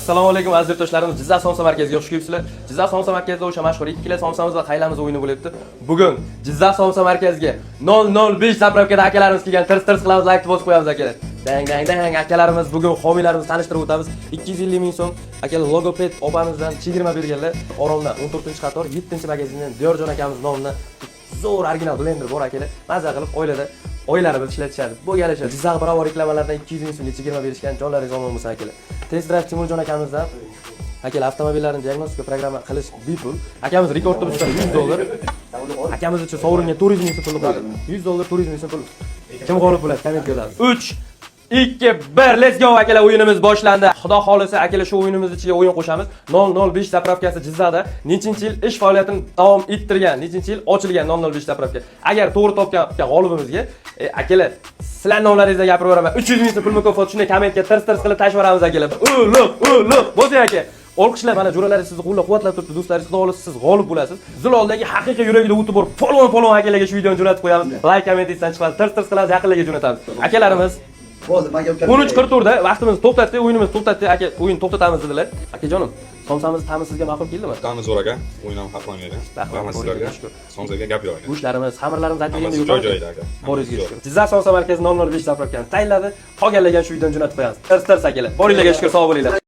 Assalomu alaykum, aziz yurtdoshlarimiz. Jizzax somsa markaziga xush kelibsizlar. Jizzax somsa markazida o'sha mashhur 2 kilo somsamiz va qaylamiz o'yini bo'lyapti. Bugun Jizzax somsa markaziga 005 заправка da akalarimiz kelgan. Tirs tirs qilamiz, like bosib qo'yamiz, akalar. Dang dang dang, akalarimiz, bugun homiylarimizni tanishtirib o'tamiz. 250 ming so'm akalar logoped opamizdan chegirma berganlar. Oroldan 14-qator 7-magazindan Diyorjon akamiz nomidan zo'r original blender bor, akalar. Maza qilib oilada oilalarimiz ishlatishadi. Bo'lgani shu. Jizzax Bravo reklamalardan 200 ming so'mga chegirma berishgan. Jonlaringiz omon bo'lsin, akalar. Test drive Timurjon akamizdan, akalar, avtomobillarni diagnostika programma qilish bepul. Akamiz rekordni buzgan, 100 dollar. Akamiz uchun sovringa 400 ming so'm pul qo'ydi. 100 dollar, 400 ming so'm pul. Kim g'olib bo'ladi? Komment yozamiz. 3, 2, 1, let's go, akalar, o'yinimiz boshlandi. Xudo xolisa, akalar, shu o'yinimiz ichiga o'yin qo'shamiz. 005 заправка si Jizzaxda nechinchi yil ish faoliyatini davom ettirgan, nechinchi yil ochilgan 005 заправка? Agar to'g'ri topgan g'olibimizga, akalar, sizlar nomlaringizda gapirib yuboraman. 300 ming so'm pul mukofoti. Shunday kommentga tirs tirs qilib tashlab yuboramiz, akalar. Ulug', ulug' bo'lsin, aka. Olqishlar, mana jo'ralaringiz sizni qo'llab-quvvatlab turibdi, do'stlaringiz. Xudo xohlasa, siz g'olib bo'lasiz. Ziloldagi haqiqiy yuragida o'ti bor polvon polvon akalarga shu videoni jo'natib qo'yamiz. Like, komment esdan chiqmadi. Tirs tirs qilamiz, yaqinlarga jo'natamiz. Akalarimiz Bo'ldi, menga 13:44 da vaqtimizni to'xtatdik, o'yinimizni to'xtatdik, aka, o'yin to'xtatamiz dedilar. Akajonim, somsamiz ta'mi sizga ma'qul keldimi? Ta'mi zo'r, aka. O'yin ham xatlangan. Rahmat, Rahmat sizlarga. boringizga shukur. Somsaga gap yo'q, aka. Go'shtlarimiz, xamirlarimiz aytilgandek Hammasi joy joyida, aka. Boringizga Zo'r. shukur. Jizzax somsa markazi 005 заправка ni tayinladi. Qolganlarga shu videoni jo'natib qo'yamiz. Tirs tirs, akalar. Boringlarga shukur, sog' bo'linglar.